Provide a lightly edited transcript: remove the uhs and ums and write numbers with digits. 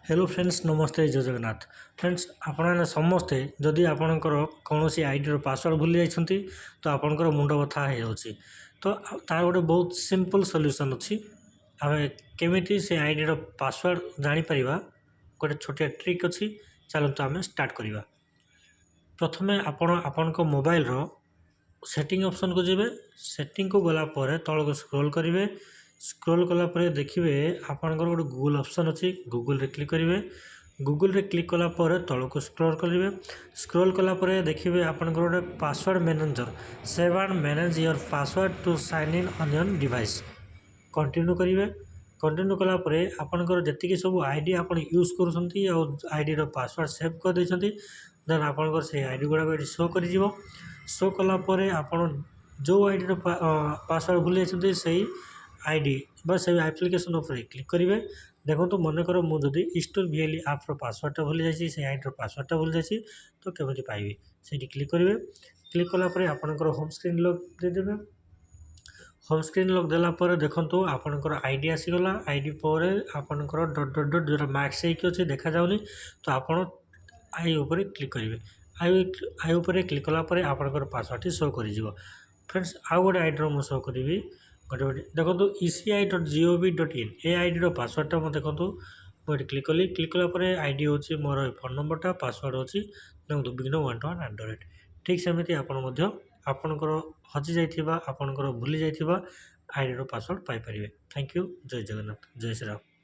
Hello friends, ନମସ୍ତେ, ଜୟ Jagannath. Friends, ଆପଣମାନେ ସମସ୍ତେ ଯଦି ଆପଣଙ୍କର କୌଣସି ଆଇଡ଼ିର ପାସୱାର୍ଡ଼ ଭୁଲି ଯାଇଛନ୍ତି, ତ ଆପଣଙ୍କର ମୁଣ୍ଡ ବଥା ହେଇଯାଉଛି। ତ ତାର ଗୋଟେ ବହୁତ ସିମ୍ପଲ୍ ସଲ୍ୟୁସନ୍ ଅଛି। ଆମେ କେମିତି ସେ ଆଇଡ଼ିର ପାସୱାର୍ଡ଼ ଜାଣିପାରିବା, ଗୋଟେ ଛୋଟିଆ ଟ୍ରିକ୍ ଅଛି। ଚାଲନ୍ତୁ, ଆମେ ଷ୍ଟାର୍ଟ କରିବା। ପ୍ରଥମେ ଆପଣ ଆପଣଙ୍କ ମୋବାଇଲର ସେଟିଂ ଅପସନ୍କୁ ଯିବେ। ସେଟିଂକୁ ଗଲା ପରେ ତଳକୁ ସ୍କ୍ରୋଲ୍ କରିବେ। ସ୍କ୍ରୋଲ୍ କଲା ପରେ ଦେଖିବେ, ଆପଣଙ୍କର ଗୋଟେ ଗୁଗୁଲ୍ ଅପସନ୍ ଅଛି। ଗୁଗୁଲ୍ରେ କ୍ଲିକ୍ କରିବେ। ଗୁଗୁଲ୍ରେ କ୍ଲିକ୍ କଲା ପରେ ତଳକୁ ସ୍କ୍ରୋଲ୍ କରିବେ। ସ୍କ୍ରୋଲ୍ କଲା ପରେ ଦେଖିବେ, ଆପଣଙ୍କର ଗୋଟେ password manager, "Save and manage your password to sign in on your device"। Continue କରିବେ। କଣ୍ଟିନ୍ୟୁ କଲା ପରେ ଆପଣଙ୍କର ଯେତିକି ସବୁ ଆଇଡ଼ି ଆପଣ ୟୁଜ୍ କରୁଛନ୍ତି ଆଉ ଆଇଡ଼ିର ପାସୱାର୍ଡ଼ ସେଭ୍ କରିଦେଇଛନ୍ତି, ଦେନ୍ ଆପଣଙ୍କର ସେଇ ଆଇଡ଼ି ଗୁଡ଼ାକ ଏଠି ଶୋ କରିଯିବ। ଶୋ କଲା ପରେ ଆପଣ ଯେଉଁ ଆଇଡ଼ିର ପାସୱାର୍ଡ଼ ଭୁଲି ଯାଇଛନ୍ତି, ସେଇ ଆଇଡ଼ି ବା ସେଇ ଆପ୍ଲିକେସନ୍ ଉପରେ କ୍ଲିକ୍ କରିବେ। ଦେଖନ୍ତୁ, ମନେକର ମୁଁ ଯଦି ଇଷ୍ଟୋର ଭିଏଲି ଆପ୍ର ପାସୱାର୍ଡ଼ଟା ଭୁଲି ଯାଇଛି, ସେଇ ଆଇଡ଼ିର ପାସୱାର୍ଡ଼ଟା ଭୁଲି ଯାଇଛି, ତ କେମିତି ପାଇବି? ସେଇଠି କ୍ଲିକ୍ କରିବେ। କ୍ଲିକ୍ କଲା ପରେ ଆପଣଙ୍କର ହୋମ୍ ସ୍କ୍ରିନ୍ ଲକ୍ ଦେଇଦେବେ। ହୋମ୍ ସ୍କ୍ରିନ୍ ଲକ୍ ଦେଲା ପରେ ଦେଖନ୍ତୁ, ଆପଣଙ୍କର ଆଇଡ଼ି ଆସିଗଲା। ଆଇଡ଼ି ପରେ ଆପଣଙ୍କର ଡଟ୍ ଡଟ୍ ଡଟ୍ ଯେଉଁଟା ମାସ୍କ ହେଇକି ଅଛି, ଦେଖାଯାଉନି, ତ ଆପଣ I ଉପରେ କ୍ଲିକ୍ କରିବେ। I I ଉପରେ କ୍ଲିକ୍ କଲା ପରେ ଆପଣଙ୍କର ପାସୱାର୍ଡ଼ଟି ଶୋ କରିଯିବ। ଫ୍ରେଣ୍ଡସ୍, ଆଉ ଗୋଟେ ଆଇଡ଼ିର ମୁଁ ଶୋ କରିବି ଗୋଟେ ଗୋଟେ। ଦେଖନ୍ତୁ, eci.gov.in, ଏ ଆଇଡ଼ିର ପାସୱାର୍ଡ଼ଟା ମୁଁ, ଦେଖନ୍ତୁ, ମୁଁ ଏଠି କ୍ଲିକ୍ କଲି। କ୍ଲିକ୍ କଲା ପରେ ଆଇଡ଼ି ହେଉଛି ମୋର ଫୋନ୍ ନମ୍ବରଟା, ପାସୱାର୍ଡ଼ ହେଉଛି, ଦେଖନ୍ତୁ, ବିଘ୍ନ 1 2 1@। ଠିକ୍ ସେମିତି ଆପଣ ମଧ୍ୟ ଆପଣଙ୍କର ହଜିଯାଇଥିବା, ଆପଣଙ୍କର ଭୁଲି ଯାଇଥିବା ଆଇଡ଼ିର ପାସୱାର୍ଡ଼ ପାଇପାରିବେ। Thank you. Jay Jagannath, Jay Shriram.